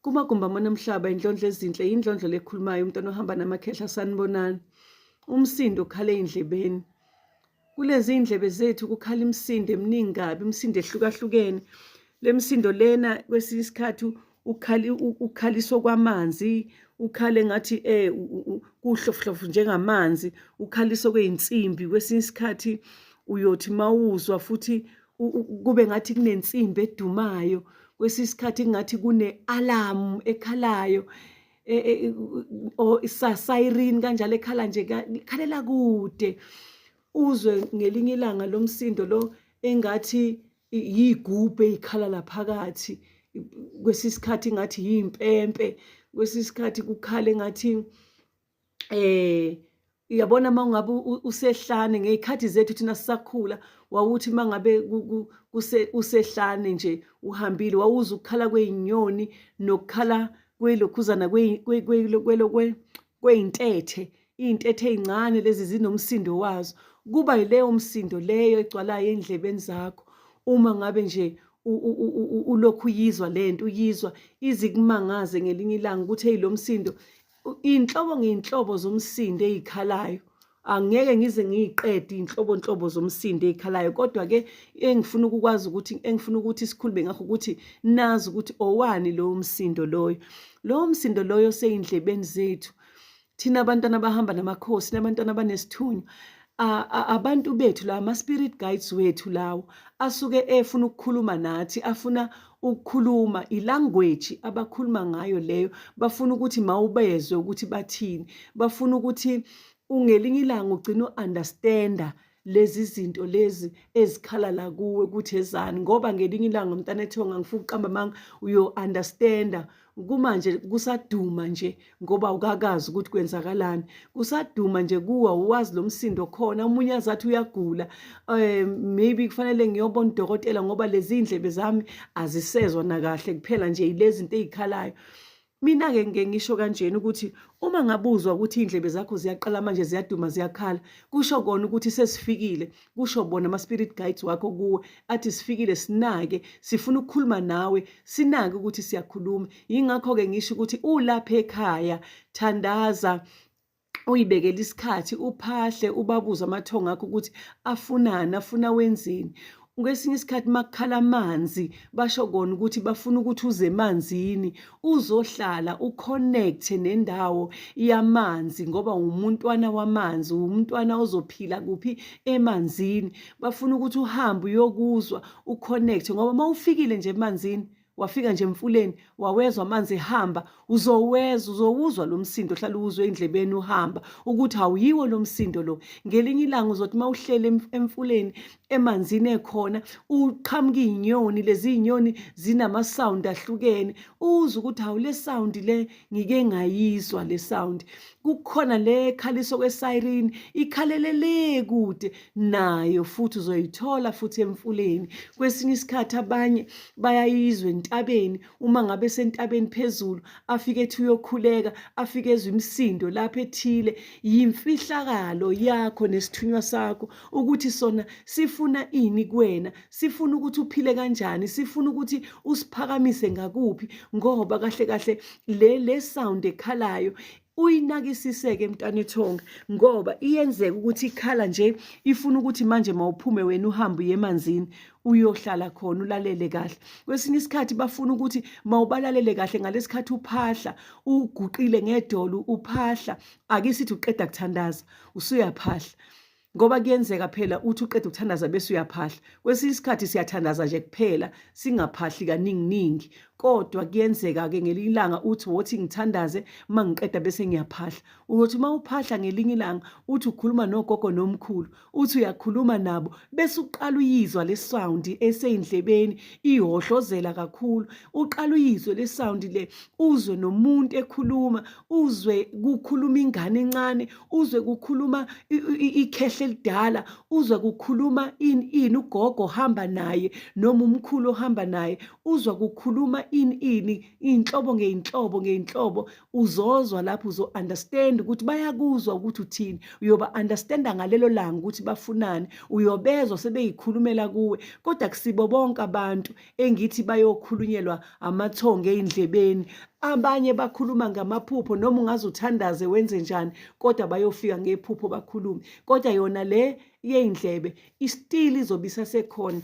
Kumagumbi amane omhlaba indlondlo ezinhle yindlondlo lekhulumayo umntwana ohamba namakhehla sanibonani. Umsindo okhala ey'ndlebeni. Kulezi iy'ndlebe zethu kukhala imisindo eminingi kabi, imisindo ehlukahlukene. Le misindo lena kwesinye isikhathi ukhaliswa kwamanzi, ukhale ngathi kuhlofuhlofu njengamanzi, ukhaliswa kwey'nsimbi. Kwesinye isikhathi uyothi mawuzwa futhi kube ngathi kunensimbi edumayo kwesinye isikhathi kungathi kune-alamu ekhalayo e, e, e, or siren kanjalo ekhala nje ikhalela kude uzwe ngelinye ilanga lo msindo lo engathi yigubhu eyikhala laphakathi kwesinye isikhathi ngathi yimpempe kwesinye isikhathi kukhale ngathi uyabona uma ungabe usehlane ngey'khathi zethu thina sisakhula wawuthi uma ngabe usehlane nje uhambile wawuzwa ukukhala kwey'nyoni nokukhala kwelokhuzana kwey'ntethe iy'ntethe ey'ncane lezi zinomsindo wazo kuba yileyo msindo leyo egcwalayo ey'ndlebeni zakho uma ngabe nje ulokhu uyizwa le nto uyizwa izikumangaze ngelinye ilanga ukuthi eyi lo msindo Iy'nhlobo ngey'nhlobo zomsindo ey'khalayo. Angeke ngize ngiyiqede iy'nhlobonhlobo zomsindo ey'khalayo, kodwa-ke engifuna ukukwazi ukuthi engifuna ukuthi sikhulume ngakho ukuthi nazi ukuthi owani lowo msindo loyo. Lowo msindo loyo osey'ndlebeni zethu. Thina abantwana abahamba namakhosi, nabantwana abanesithunywa, abantu bethu la ama-spirit guides wethu lawo asuke efuna ukukhuluma nathi afuna ukukhuluma ilanguage abakhuluma ngayo leyo bafuna ukuthi mawubezwe ukuthi bathini bafuna ukuthi ungelinye ilanga ugcina u-understanda lezi zinto lezi ezikhala la kuwe ukuthi ezani ngoba ngelinye ilanga mntana ethonga ngifuna ukuqamba amanga uyo-understanda kumanje kusaduma nje ngoba ukakazi ukuthi kwenzakalani kusaduma nje kuwa uwazi lo msindo khona omunye azathi uyagula um maybe kufanele ngiyobona udokotela ngoba lezi ndlebe zami azisezwa nakahle kuphela nje yilezi zinto ey'khalayo Mina-ke ngike ngisho kanjena ukuthi uma ngabuzwa ukuthi iy'ndlebe zakho ziyaqala manje ziyaduma ziyakhala, kusho kona ukuthi sesifikile, kusho bona ama-spirit guides wakho kuwe athi sifikile sinake, sifuna ukukhuluma nawe, sinake ukuthi siyakhuluma. Yingakho-ke ngisho ukuthi ulapha ekhaya, thandaza, uyibekele isikhathi uphahle ubabuze amathongo akho ukuthi afunani afuna wenzeni kwesinye isikhathi makukhala amanzi basho kona ukuthi bafuna ukuthi uze emanzini uzohlala uconnecte nendawo yamanzi ngoba umuntwana wamanzi umntwana ozophila kuphi emanzini bafuna ukuthi uhambe uyokuzwa uconnecte ngoba mawufikile nje emanzini wafika nje emfuleni wawezwa amanzi ehamba uzowezwa uzowuzwa lo msindo ohlala uwuzwe endlebeni uhamba ukuthi awuyiwo lo msindo lo ngelinye ilanga uzothi uma uhlele emfuleni emanzini ekhona uqhamuka iy'nyoni lezi iy'nyoni zinama-sound ahlukene uzwe ukuthi hawu le sound le ngike ngayizwa le sound kukhona le khaliso kwesiren ikhalele le kude nayo futhi uzoyithola futhi emfuleni kwesinye isikhathi abanye bayayizwa entabeni uma ngabe sentabeni phezulu afike ethi uyokhuleka afike ezwe imisindo lapho ethile yimfihlakalo yakho nesithunywa sakho ukuthi sona sifuna ini kuwena sifuna ukuthi uphile kanjani sifuna ukuthi usiphakamise ngakuphi ngoba kahle kahle le le sound ekhalayo uyinakisiseke mntanethonga ngoba iyenzeka ukuthi ikhala nje ifuna ukuthi manje mawuphume wena uhambe uye emanzini uyohlala khona ulalele kahle kwesinye isikhathi bafuna ukuthi mawubalalele kahle ngalesikhathi uphahla uguqile ngedolo uphahla ake sithi uqeda kuthandaza usuyaphahla ngoba kuyenzeka phela uthi uqeda ukuthandaza bese uyaphahla kwesinye isikhathi siyathandaza nje kuphela singaphahli kaninginingi kodwa kuyenzeka-ke ngelinye ilanga uthi wothi ngithandaze uma ngiqeda bese ngiyaphahla uyothi uma uphahla ngelinye ilanga uthi ukhuluma nogogo nomkhulu uthi uyakhuluma nabo bese uqala uyizwa le sound eseyindlebeni ihohlozela kakhulu uqala uyizwe le sound le uzwe nomuntu ekhuluma uzwe kukhuluma ingane encane uzwe kukhuluma ikhehle elidala uzwe kukhuluma ini ini ugogo ohamba naye noma umkhulu ohamba naye uzwa kukhuluma ini ini iy'nhlobo ngey'nhlobo ngey'nhlobo uzozwa lapho uzo-understand ukuthi bayakuzwa ukuthi uthini uyoba-understanda ngalelo langa ukuthi bafunani uyobezwa sebeyikhulumela kuwe kodwa kusibo bonke abantu engithi bayokhulunyelwa amathongo ey'ndlebeni abanye bakhuluma ngamaphupho noma ungaze uthandaze wenze njani kodwa bayofika ngephupho bakhulume kodwa yona le yey'ndlebe istili izobe isasekhona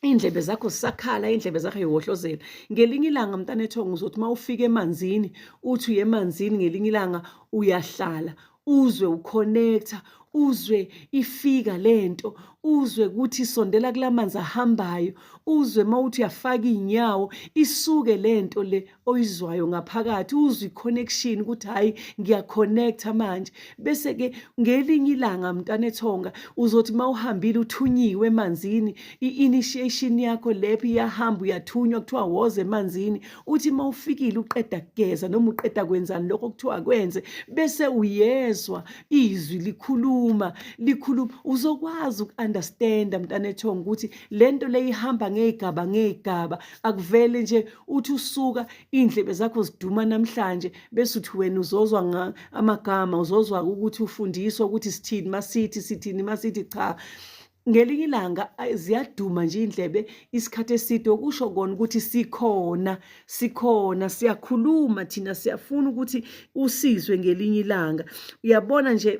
iy'ndlebe zakho zisakhala iy'ndlebe zakho yiwohlozela ngelinye ilanga mntanethongo uzothi uma ufika emanzini uthi uye emanzini ngelinye ilanga uyahlala uzwe uconnecta uzwe ifika lento uzwe ukuthi sondela kulamanzi ahambayo uzwe mawuthi uyafaka inyawo isuke lento le oyizwayo ngaphakathi uzwe i-connection ukuthi hhayi ngiyaconnecta manje bese-ke ngelinye ilanga mntanethonga uzothi uma uhambile uthunyiwe emanzini i-initiation yakho lepho iyahamba uyathunywa kuthiwa woza emanzini uthi uma ufikile uqeda kugeza noma uqeda kwenzani lokho kuthiwa kwenze bese uyezwa izwi likhuluma likhuluma uzokwazi uku-understanda mntanethonga ukuthi le nto le ihamba ngey'gaba ngey'gaba akuvele nje uthi usuka iy'ndlebe zakho ziduma namhlanje bese uthi wena uzozwa amagama uzozwa ukuthi ufundiswa ukuthi sithini masithi sithini masithi cha ngelinye ilanga ziyaduma nje indlebe isikhathi eside okusho kona ukuthi sikhona sikhona siyakhuluma thina siyafuna ukuthi usizwe ngelinye ilanga uyabona nje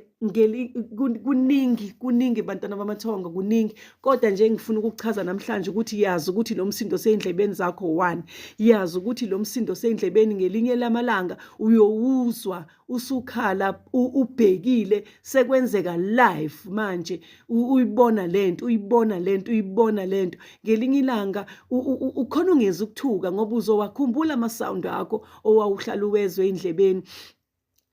kuningi kuningi bantwana bamathongo kuningi kodwa nje ngifuna ukukuchaza namhlanje ukuthi yazi ukuthi lo msindo oseyindlebeni zakho one yazi ukuthi lo msindo oseyindlebeni ngelinye lamalanga uyowuzwa usukhala ubhekile sekwenzeka live manje uyibona lento uyibona lento uyibona lento ngelinye ilanga ukhona ungeza ukuthuka ngoba uzowakhumbula ama sound akho owawuhlala uwezwe endlebeni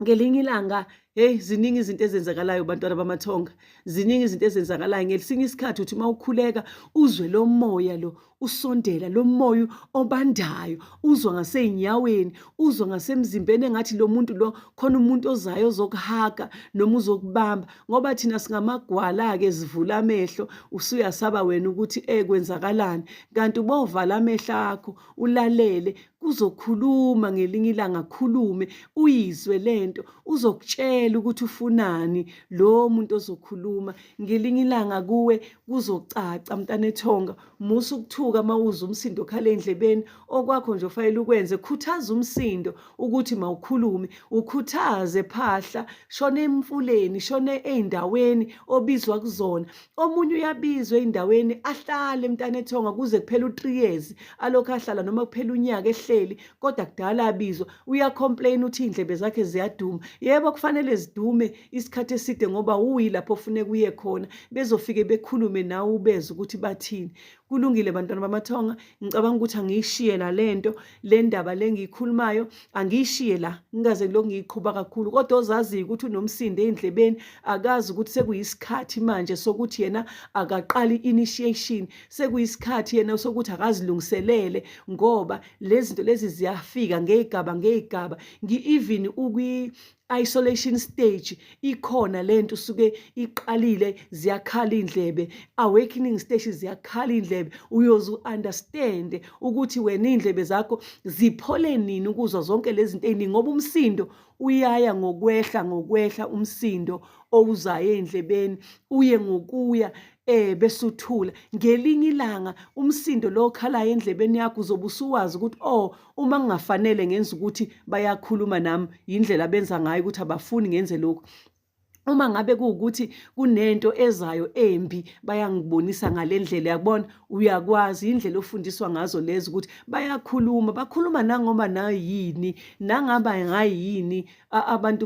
ngelinye ilanga hey ziningi izinto ezenzakalayo bantwana bamathonga ziningi izinto ezenzakalayo ngesinye isikhathi uthi uma ukhuleka uzwe lo moya lo usondela lo moya obandayo uzwa ngasey'nyaweni uzwa ngasemzimbeni engathi lo muntu lo khona umuntu ozayo ozokuhaga noma uzokubamba ngoba thina singamagwala-ke sivula amehlo usuyasaba wena ukuthi eh kwenzakalani kanti ubovala amehlo akho ulalele kuzokhuluma ngelinye ilanga akhulume uyizwe lento uzokutshela ukuthi ufunani lo muntu ozokhuluma ngelinye ilanga kuwe kuzocaca mntanethonga musa ukuthuka uma uzwa umsindo okhala endlebeni okwakho nje ofanele ukwenze khuthaza umsindo ukuthi mawukhulume ukhuthaze phahla shona emfuleni shona ey'ndaweni obizwa kuzona omunye uyabizwa ey'ndaweni ahlale mntanethonga kuze kuphela u-three years alokhu ahlala noma kuphela unyaka ehleli kodwa kudala abizwa uyacomplain uthi iy'ndlebe zakhe ziyaduma yebo kufanele zidume isikhathi eside ngoba uyi lapho ofuneka uye khona bezofike bekhulume nawe ubeze ukuthi bathini kulungile bantwana bamathonga ngicabanga ukuthi angiyishiye la lento le ndaba le ngiyikhulumayo angiyishiye la ngingaze ngilokhu ngiyiqhuba kakhulu kodwa ozaziyo ukuthi unomsindo ey'ndlebeni akazi ukuthi sekuyisikhathi manje sokuthi yena akaqali i-initiation sekuyisikhathi yena sokuthi akazilungiselele ngoba lezi zinto lezi ziyafika ngey'gaba ngey'gaba ngi-even ukwi isolation stage ikhona lento usuke iqalile ziyakhala indlebe awakening stage ziyakhala indlebe uyoze uunderstand ukuthi wena indlebe zakho ziphole nini ukuzwa zonke lezi zinto eziningi ngoba umsindo uyaya ngokwehla ngokwehla umsindo owuzayo ey'ndlebeni uye ngokuya eh bese uthula ngelinye ilanga umsindo lo okhalayo endlebeni yakho uzobe usuwazi ukuthi oh uma kungafanele ngenza ukuthi bayakhuluma nami yindlela abenza ngayo ukuthi abafuni ngenze lokhu uma ngabe kuwukuthi kunento ezayo embi bayangibonisa ngale ndlela yakubona uyakwazi indlela ofundiswa ngazo lezi ukuthi bayakhuluma bakhuluma nangoma nayini nangaba ngayini abantu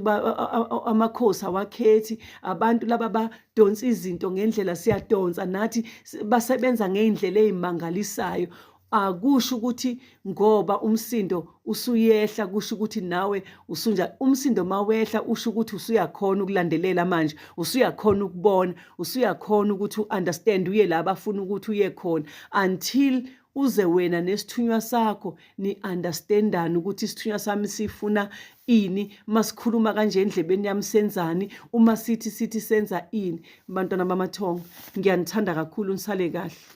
amakhosi awakhethi abantu laba badonsa izinto ngendlela siyadonsa nathi basebenza ngey'ndlela ey'mangalisayo akusho ukuthi ngoba umsindo usuyehla kusho ukuthi nawe usunja umsindo mawehla usho ukuthi usuyakhona ukulandelela manje usuyakhona ukubona usuyakhona ukuthi uunderstand uye la bafuna ukuthi uye khona until uze wena nesithunywa sakho ni-understandane ukuthi isithunywa sami sifuna ini masikhuluma kanje endlebeni yami senzani uma sithi sithi senza ini bantwana bamathongo ngiyanithanda kakhulu nisale kahle.